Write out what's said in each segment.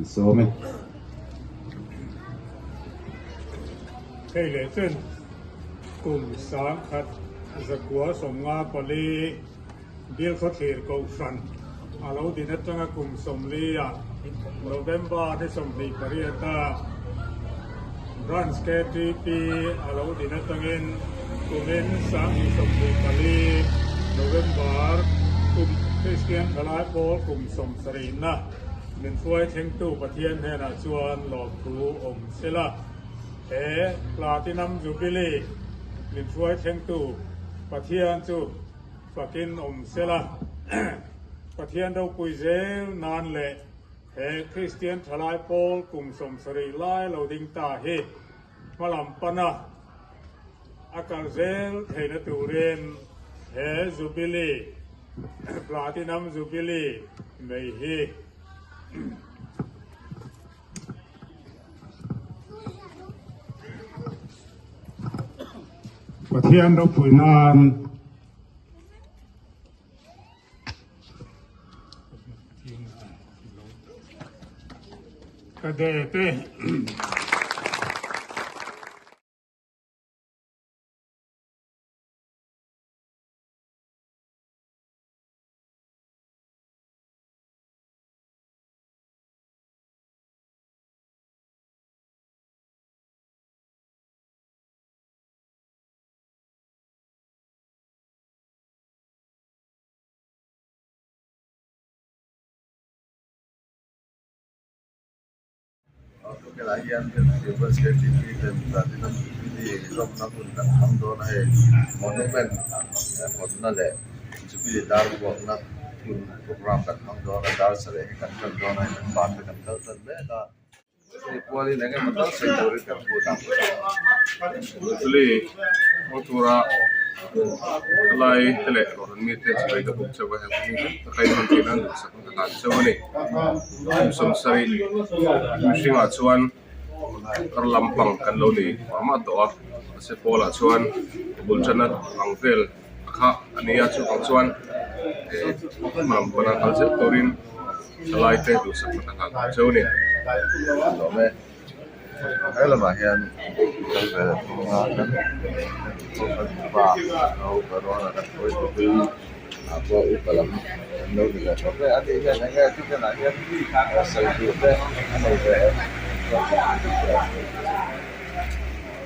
kan sawm e. Hei leh chen kum 1954 Bilkhawthlir Kohhran a lo din atanga kum 40 ah November ni 28 a Branch KTP a lo din atangin kumin 2024 November kum Kristian Thalai Pawl kum 70 na min hruai thlengtu Pathian hnenah chuan lawmthu awm sela. He Platinum Jubilee min hruai thlengtu Pathian chu fakin awm sela. Pathian ropui zel nan leh he Kristian Thalai Pawl kum 70 lai lo ding ta hi hmalam pana a kal zel theihna turin he Jubilee, Platinum Jubilee nei hi Pathian ropui nan ka de te. Helai hian KTP ten Platinum Jubilee lawmna hun kan hmang dawn a hei monument hawnna leh Jubilee dar buakna hun program kan hmang dawn a dar sareh hi kan tan dawn a hei kan ban te kan kal tan mek a hei pualin eng emaw tal sawi turin kan phut ang. Jubilee hmang tura helai te leh rawh an mite chibai ka buk chauh a heng hun hi ka kaihhman theih nan duhsak ka hlan chauh a ni. Kum 70 mihringah chuan kar lampang kan lo nei mah mah tawh a, mahse pawlah chuan bul tanna ang vel a kha a ni a, chuvang chuan eh hma lam pana kal zet turin thalai te duhsakna ka hlan chauh a ni. Lawm e. He lamah hian kal ve leh thung a kan pa naupang kan hruaitu hi ah pawh upa lam an lo ni ve tawp e a nih hian eng nge thupenah hian sawi tur te a nei ve em.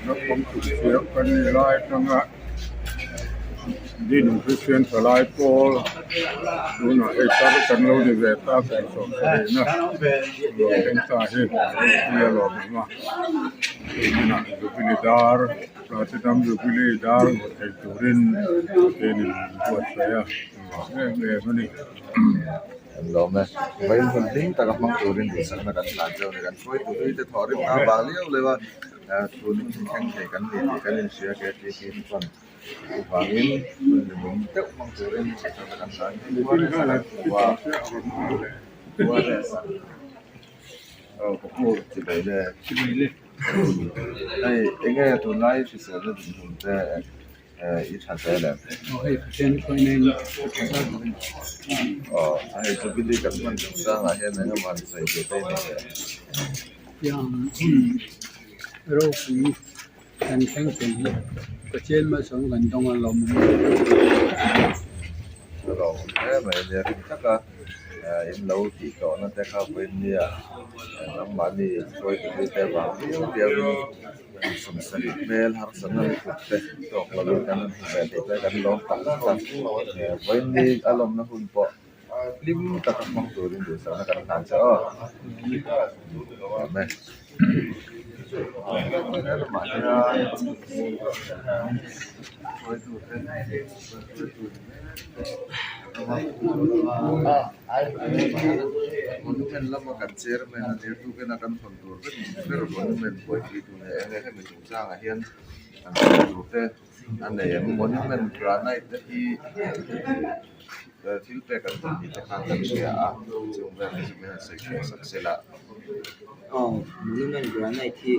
Naupang kutfiah kan ni lai atanga Dinung Kristian Thalai Pawl tunah hei tar kan lo ni ve ta kum 70 na lo thleng ta hi ropui a lawm awm a tunah Jubilee dar Platinum Jubilee dar hmu thei turin Pathianin min buatsaih a engvang em em a ni. An lawm e. Vawiin hun hlim taka hmang turin duhsakna kan hlan chauh a ni. Kan hruaitu hlui te thawh rim na vang liau liau a, tun hun thleng thei kan ni tih kan inhria KTP hi chuan chuvangin hun hlimawm deuh hmang turin duhsakna kan hlan hi Hei enge tunlai hriselna dinhmun te i tha hle le. Aw hei jubilee kan hman chungchangah hian engemaw han sawi ve te i nei ve. Kan thleng thei hi Pathian malsawmna kan dawng a lawmawm A lawmawm hle mai nia ring taka in lo tih tawhna te kha vawiin nia nangmahni hruaitute te vang viau viauin 70 hmel harsatna lutuk te tawk lovin kan han hmu ve tih te kan lawm tak zet a vawiin ni a lawmna hun pawh hlim taka hmang turin duhsakna kan hlan che aw. Amen. Monument lama kan chairman a nia tukina kan hawn tur vek ber monument buaipui tur leh eng eng hemi chungchangah hian an sawi tur te a nei ang monument granite te hi thil pek an rawn tih te khan kan hria a chung vel te chu min han sawi chhuah sak se la. Aw monument granite hi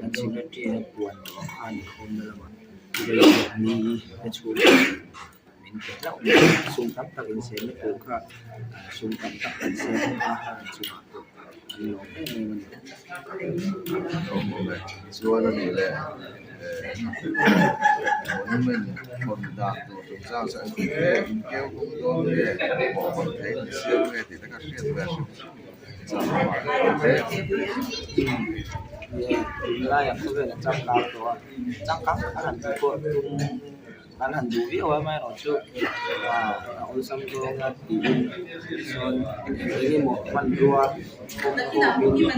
an secretary a puan khan inkhawmna lamah ni te chhung min pe hlauh mai a sum tam tak insenna tur kha sum tam tak kan seng a chungah pawh. Kan lawm em em a ni. Lawm awm e. Chuan a nih leh monument hawn dan tur chungchang chu an ti hle. Inkeu hung dawn nge pawh hawn theih ni siam nge tih te kha hriat ve hrim hrim chak a hle. Tunlaiah khawvel a changkang tawh a, changkang tak a han tih pawh tum Kan han duh viau a, amaherawhchu a awlsam zawnga tiin sawn eng emaw hmanrua kawng khawmin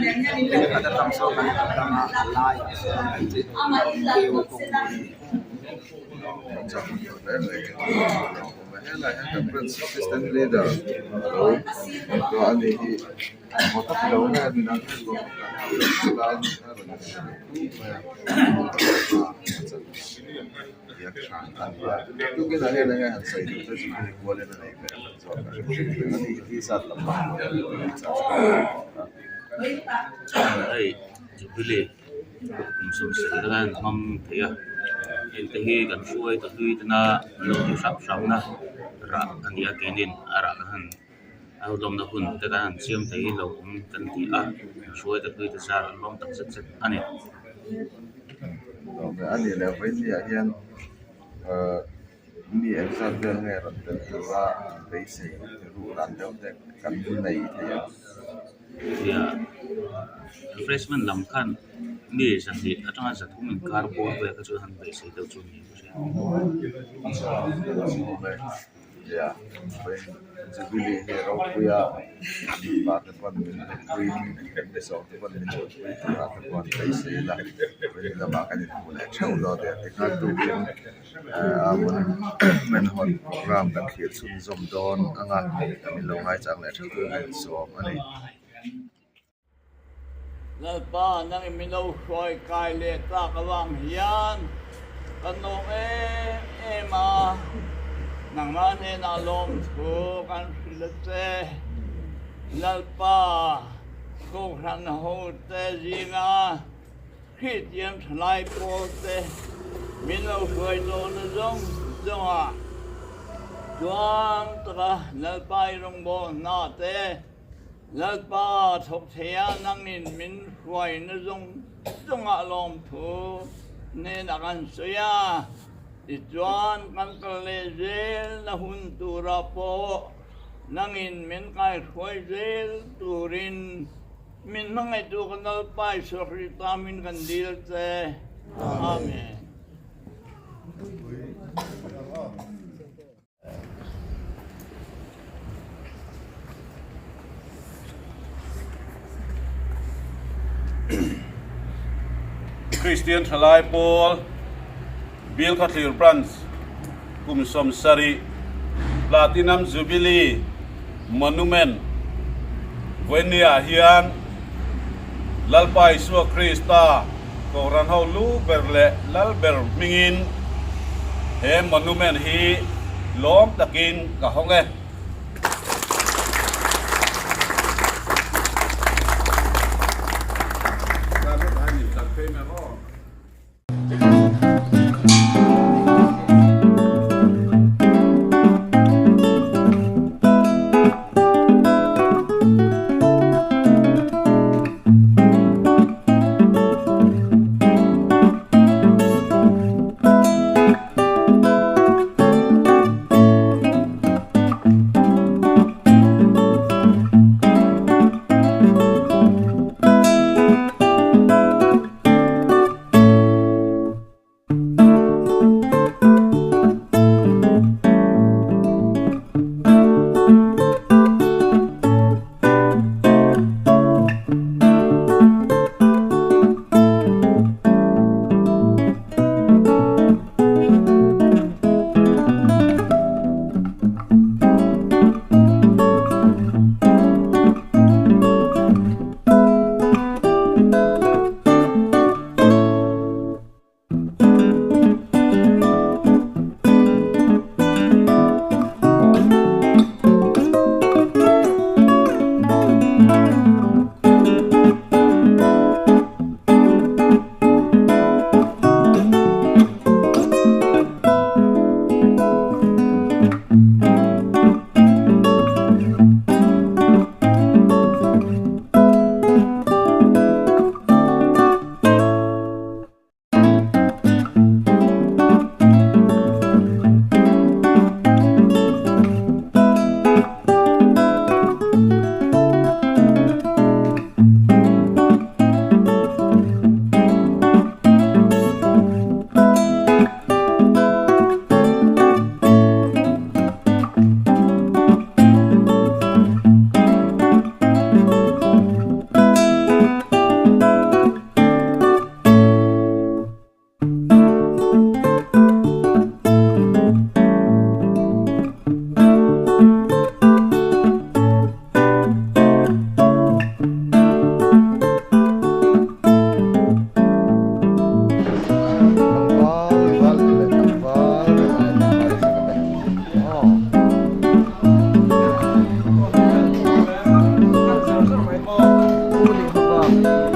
thenkhat atang sawn kan han tang a, a laiah sawn keu kawng dawn a ni. Helai hian kan branch assistant leader alo awm tawh a ni hi. Hei jubilee kum sawmsarih lai an hmang thei a heng te hi kan hruai ta hlui tena an lo tih hrang hrangna rah a ni a keinin a rah kan han. A lawmna hun te kan han siam thei hi lo awm kan ti a, hruai te pui te zar an lawm tak zet zet a ni. A nih leh vawiinniah hian mi engzat vel nge rawn tel tura beisei ruh dan deuh te kan nei thei ang. Nia, refreshment lam khan mi zahnih atanga zathum inkar bawr vel kha chu han beisei deuh chu ni ka hria. Nia, vawiin Jubilee hi ropuia mipa te pawn min hmuhpuiin mizo te pawn min hmuhpui turah te pawh an beisei la, vawiin lamah kan inhmu leh theuh dawn nia tikhan tukin a monument hawn program kan thlir chhunzawm dawn ang a, min lo ngaichang leh theuh tur kan insawm a ni. Lalpa, nang i min lo hruai kai leh tlak avang hian kan lawm em em a, nangmah hnenah lawmthu kan hrilh a che. Lalpa, Kohhran hote zinga Kristian thalai pawlte min lo hruai tawhna zawng zawngah chuan taka Lalpa i rawngbâwl hna te, Lalpa thawk theia nangin min hruaina zawng zawngah lawmthu hnenah kan sawi a, tichuan kan kal leh zelna hun turah pawh nangin min kaihruai zel turin min hmangaihtu kan Lalpa Isua Krista min kan dil che. Amen. Kristian Thalai Pawl Bilkhawthlir Branch kum 70 Platinum Jubilee Monument vawinia hian Lalpa Isua Krista Kohhran ho lu ber leh lal ber hmingin he monument hi lawm takin ka hawng e. a.